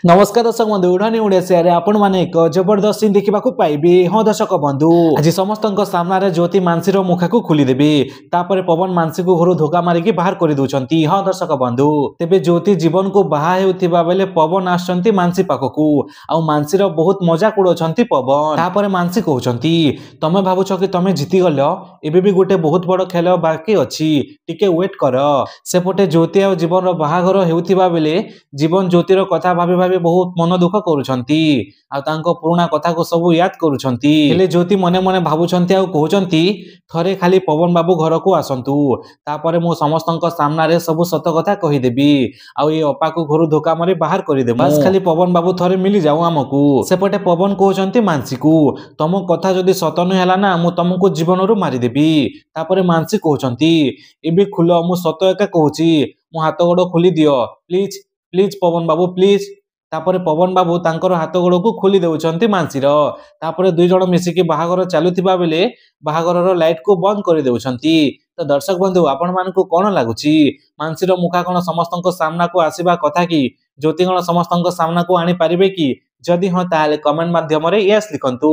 ନମସ୍କାର ଦର୍ଶକ ବନ୍ଧୁ, ଉଡ଼ାନି ଓଡ଼ିଶାରେ ଆପଣମାନେ ଏକ ଜବରଦସ୍ତ ସିନ୍ ଦେଖିବାକୁ ପାଇବେ। ହଁ ଦର୍ଶକ ବନ୍ଧୁ, ଆଜି ସମସ୍ତଙ୍କ ସାମ୍ନାରେ ଜ୍ୟୋତି ମାନସୀର ମୁଖାକୁ ଖୋଲିଦେବେ। ତାପରେ ପବନ ମାନସୀକୁ ଘରୁ ଧୋକା ମାରିକି ବାହାର କରିଦେଉଛନ୍ତି। ହଁ ଦର୍ଶକ ବନ୍ଧୁ, ତେବେ ଜ୍ୟୋତି ଜୀବନକୁ ବାହା ହେଉଥିବା ବେଳେ ପବନ ଆସୁଛନ୍ତି ମାନସୀ ପାଖକୁ ଆଉ ମାନସୀର ବହୁତ ମଜାକ ଉଡାଉଛନ୍ତି ପବନ। ତାପରେ ମାନସୀ କହୁଛନ୍ତି, ତମେ ଭାବୁଛ କି ତମେ ଜିତିଗଲ? ଏବେ ବି ଗୋଟେ ବହୁତ ବଡ ଖେଳ ବାକି ଅଛି, ଟିକେ ୱେଟ୍ କର। ସେପଟେ ଜ୍ୟୋତି ଆଉ ଜୀବନର ବାହାଘର ହେଉଥିବା ବେଳେ ଜୀବନ ଜ୍ୟୋତିର କଥା ଭାବି ଭାବି ବହୁତ ମନ ଦୁଃଖ କରୁଛନ୍ତି ଆଉ ତାଙ୍କ ପୁରୁଣା କଥାକୁ ସବୁ ୟାଦ କରୁଛନ୍ତି। ହେଲେ ଜ୍ୟୋତି ମନେ ମନେ ଭାବୁଛନ୍ତି ଆଉ କହୁଛନ୍ତି, ଥରେ ଖାଲି ପବନ ବାବୁ ଘରକୁ ଆସନ୍ତୁ, ତାପରେ ମୁଁ ସମସ୍ତଙ୍କ ସାମ୍ନାରେ ସବୁ ସତ କଥା କହିଦେବି ଆଉ ଏଇ ଅପାକୁ ଘରୁ ଧୋକା ମାରି ବାହାର କରିଦେବି। ବାସ୍ ଖାଲି ପବନ ବାବୁ ଥରେ ମିଳିଯାଉ ଆମକୁ। ସେପଟେ ପବନ କହୁଛନ୍ତି ମାନସୀକୁ, ତମ କଥା ଯଦି ସତ ନ ହେଲା ନା, ମୁଁ ତମକୁ ଜୀବନରୁ ମାରିଦେବି। ତାପରେ ମାନସୀ କହୁଛନ୍ତି, ଏବେ ଖୋଲ, ମୁଁ ସତ ଏକା କହୁଛି, ମୋ ହାତ ଗୋଡ଼ ଖୋଲି ଦିଅ, please please Pawan babu please. ତାପରେ ପବନ ବାବୁ ତାଙ୍କର ହାତ ଗୋଡ଼କୁ ଖୋଲି ଦେଉଛନ୍ତି ମାନସୀର। ତାପରେ ଦୁଇ ଜଣ ମିଶିକି ବାହାଘର ଚାଲୁଥିବା ବେଳେ ବାହାଘରର ଲାଇଟକୁ ବନ୍ଦ କରିଦେଉଛନ୍ତି। ତ ଦର୍ଶକ ବନ୍ଧୁ, ଆପଣମାନଙ୍କୁ କଣ ଲାଗୁଛି, ମାନସୀର ମୁଖା କଣ ସମସ୍ତଙ୍କ ସାମ୍ନାକୁ ଆସିବା କଥା କି? ଜ୍ୟୋତି କଣ ସମସ୍ତଙ୍କ ସାମ୍ନାକୁ ଆଣିପାରିବେ କି? ଯଦି ହଁ, ତାହେଲେ କମେଣ୍ଟ ମାଧ୍ୟମରେ ୟେସ୍ ଲିଖନ୍ତୁ।